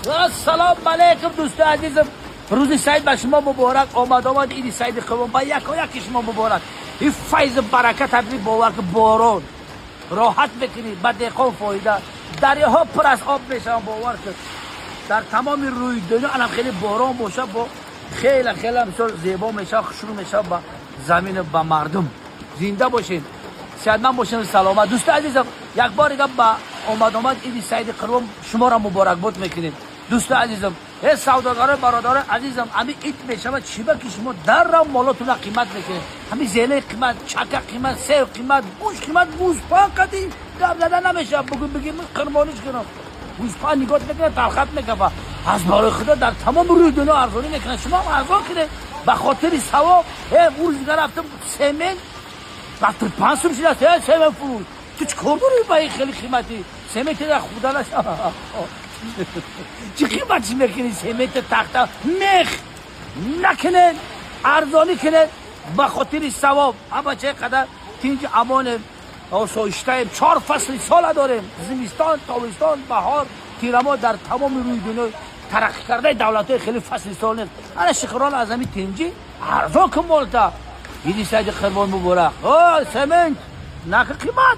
Ассалому алайкум, дӯсти азизам. Рӯзи саид ба шумо муборак, омад омад иди саиди Қурбон ба яко яки шумо муборак. Ин файзу баракат ҳабри, бовар ки, борон роҳат мекунӣ, ба деҳқон фоида, дарёҳо пур аз об мешаванд. Бовар кун, дар тамоми рӯи дунё анам хеле борон боша, бо хеле хеле бисёр зебо мешавад, хушрӯ мешавад ба замину ба мардум. Зинда бошед, сиҳатманд бошед, саломат. Дӯсти азизам, як бор дига ба омад омад иди саиди Қурбон шуморо муборакбод мекунем. Дӯсти азизам, э савдогарои бародарои азизам, ами ид мешавад, чиба ки шумо даррав молотуна қимат мекунед? Ҳами зелаи қимат, чака қимат, сев қимат, гӯшт қимат, гӯспанд қади гап зада намешавад. Бугун бигим, қурбониш кунам, гӯспанд нигоҳ мекунад, талхат мекафа. Аз барои Худо, дар тамоми рӯи дунё арзонӣ мекунад, шумо ҳам арзон кунед ба хотири савоб. Э, рӯз рафтам, семент 75 сум шудааст. Э, семент фурӯш, ту чӣ кор дорӣ ба ин хеле қиматӣ? Сементи худа наша, чӣ қиматиш мекунӣ? Сементи, тахта, мех накунед, арзонӣ кунед ба хотири савоб. Ҳама чӣ қадар тинҷ амонем, осоиштаем. Чор фасли сола дорем: зимистон, тобистон, баҳор, тирамо. Дар тамоми рӯи дунё тараққӣ кардаи давлатҳои хеле фасли сол нест. Ана шикрон аз ҳами тинҷӣ арзон кун молта. Иди саиди Қурбон муборак. О, семент наки қимат.